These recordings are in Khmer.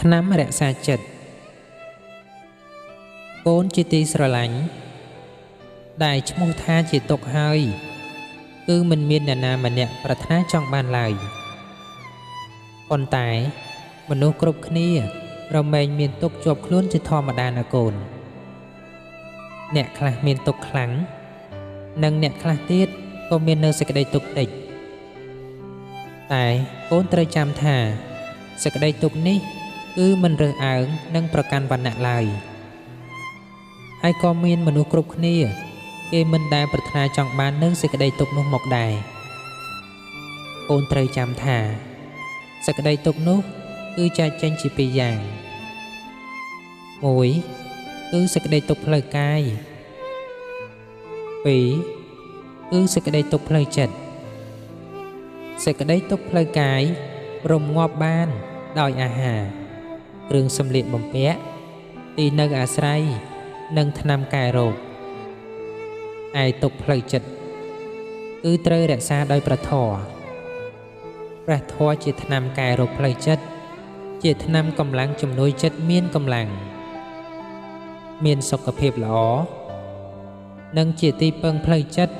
ថ្នាំរក្សាចិត្តកូនជាទីស្រឡាញ់ដែលឈ្មោះថាជាទុក្ខហើយគឺមិនមានអ្នកណាម្នាក់ប្រាថ្នាចង់បានឡើយប៉ុន្តែមនុស្សគ្រប់គ្នារមែងមានទុក្ខជាប់ខ្លួនជាធម្មតាណាកូនអ្នកខ្លះមានទុក្ខខ្លាំងនិងអ្នកខ្លះទៀតក៏មាននៅសេចក្តីទុក្ខតិចតែកូនត្រូវចាំថាសេចក្តីទុក្ខនេះគឺមិនរើសអើងនិងប្រកាន់វណ្ណៈឡើយហើយក៏មានមនុស្សគ្រប់គ្នាគេមិនដែលប្រាថ្នាចង់បាននឹងសេចក្តីទុក្ខនោះមកដែរកូនត្រូវចាំថាសេចក្តីទុក្ខនោះគឺចែកចេញជាពីរយ៉ាងមួយគឺសេចក្តីទុក្ខផ្លូវកាយពីរគឺសេចក្តីទុក្ខផ្លូវចិត្តសេចក្តីទុក្ខផ្លូវកាយរំងាប់បានដោយអាហារគ្រឿងសម្លៀកបំពាក់ទីនៅអាស្រ័យនិងថ្នាំកែរោគឯទុក្ខផ្លូវចិត្តគឺត្រូវរក្សាដោយព្រះធម៌ព្រះធម៌ជាថ្នាំកែរោគផ្លូវចិត្តជាថ្នាំកម្លាំងជំនួយចិត្តមានកម្លាំងមានសុខភាពល្អនិងជាទីពឹងផ្លូវចិត្ត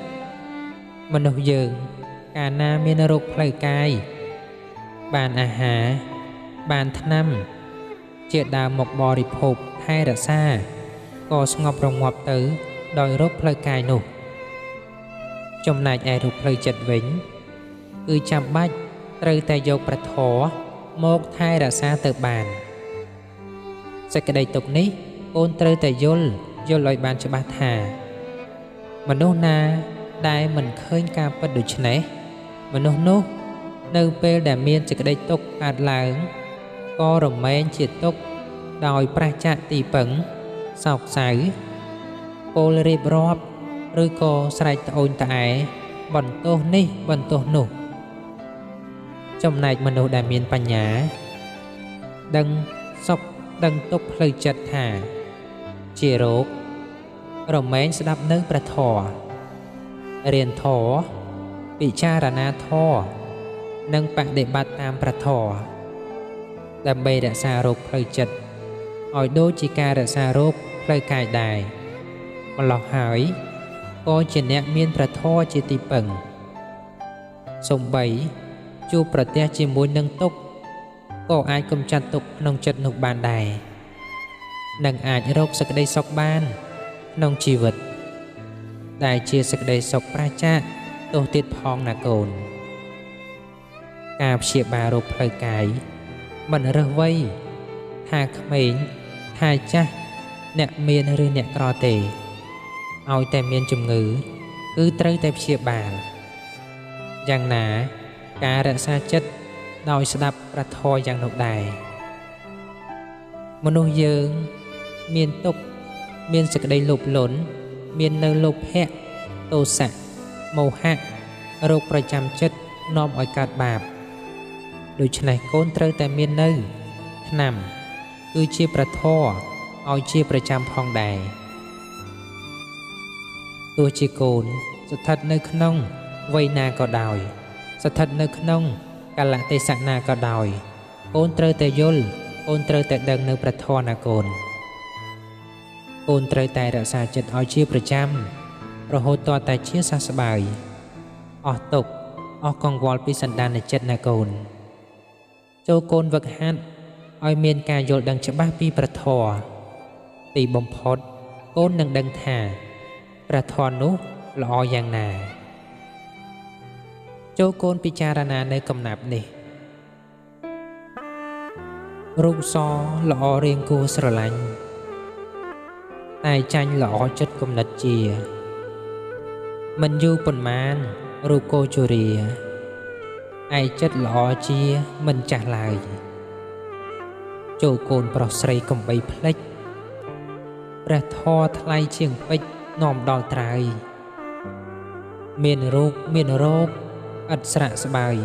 មនុស្សយើងកាលណាមានរោគផ្លូវកាយបានអាហារបានថ្នាំជាដើមមកបរិភោគថែរក្សាក៏ស្ងប់រងាប់ទៅដោយរោគផ្លូវកាយនោះចំណែកឯរោគផ្លូវចិត្តវិញគឺចាំបាច់ត្រូវតែយកព្រះធម៌មកថែរក្សាទៅបានសេចក្តីទុក្ខនេះកូនត្រូវតែយល់ឲ្យបានច្បាស់ថាមនុស្សណាដែលមិនឃើញការពិតដូច្នេះមនុស្សនោះនៅពេលដែលមានសេចក្តីទុក្ខកើតឡើងក៏រមែងជាទុក្ខដោយប្រឆាចទីពឹងសោកសៅពោលរៀបរាប់ឬក៏ស្រែកត្អូញត្អែបន្ទោសនេះបន្ទោសនោះចំណែកមនុស្សដែលមានបញ្ញាដឹងសុខដឹងទុក្ខផ្លូវចិត្តថាជារោគរមែងស្ដាប់នៅព្រះធម៌រៀនធម៌ពិចារណាធម៌និងបដិបត្តិតាមព្រះធម៌ដើម្បីរក្សារោគផ្លូវចិត្តឲ្យដូចជាការរក្សារោគផ្លូវកាយដែរម្ល៉េះហើយក៏ជាអ្នកមានព្រះធម៌ជាទីពឹងសូម្បីជួបប្រទះជាមួយនឹងទុក្ខក៏អាចកម្ចាត់ទុក្ខក្នុងចិត្តនោះបានដែរនិងអាចរកសេចក្តីសុខបានក្នុងជីវិតដែលជាសេចក្តីសុខប្រាសចាកទោសទៀតផងណាកូនការព្យាបាលរោគផ្លូវកាយមិនរើសវ័យថាក្មេងថាចាស់អ្នកមានឬអ្នកក្រទេឲ្យតែមានជំងឺគឺត្រូវតែព្យាបាលយ៉ាងណាការរក្សាចិត្តដោយស្ដាប់ព្រះធម៌យ៉ាងនោះដែរមនុស្សយើងមានទុក្ខមានសេចក្តីលោភលន់មាននៅលោភៈទោសៈមោហៈរោគប្រចាំចិត្តនាំឲ្យកើតបាបដូច្នេះកូនត្រូវតែមាននៅថ្នាំគឺជាព្រះធម៌ឲ្យជាប្រចាំផងដែរទោះជាកូនស្ថិតនៅក្នុងវ័យណាក៏ដោយស្ថិតនៅក្នុងកាលៈទេសៈណាក៏ដោយកូនត្រូវតែយល់កូនត្រូវតែដឹងនៅព្រះធម៌ណាកូនកូនត្រូវតែរក្សាចិត្តឲ្យជាប្រចាំរហូតទាល់តែជាសះស្បើយអស់ទុក្ខអស់កង្វល់ពីសន្តានចិត្តណាកូនចូលកូនវឹកហាត់ឲ្យមានការយល់ដឹងច្បាស់ពីព្រះធម៌ទីបំផុតកូននឹងដឹងថាព្រះធម៌នោះល្អយ៉ាងណាចូលកូនពិចារណានៅកំណាព្យនេះរូបសល្អរៀងគួរស្រឡាញ់តែចាញ់ល្អចិត្តគំនិតជាមិនយូរប៉ុន្មានរូបកោជរាឯចិត្តល្អជាមិនចាស់ឡើយចូលកូនប្រុសស្រីកំបីភ្លេចព្រះធម៌ថ្លៃជាងពេជ្រនាំដល់ត្រើយមានរូបមានរោគឥតស្រាក់ស្បើយ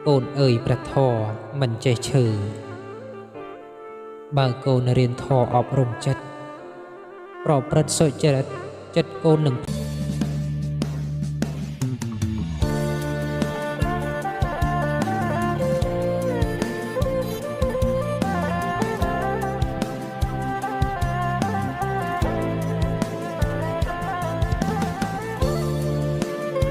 កូនអើយព្រះធម៌មិនចេះឈឺបើកូនរៀនធម៌អប់រំចិត្តប្រព្រឹត្តសុចរិតចិត្តកូននឹង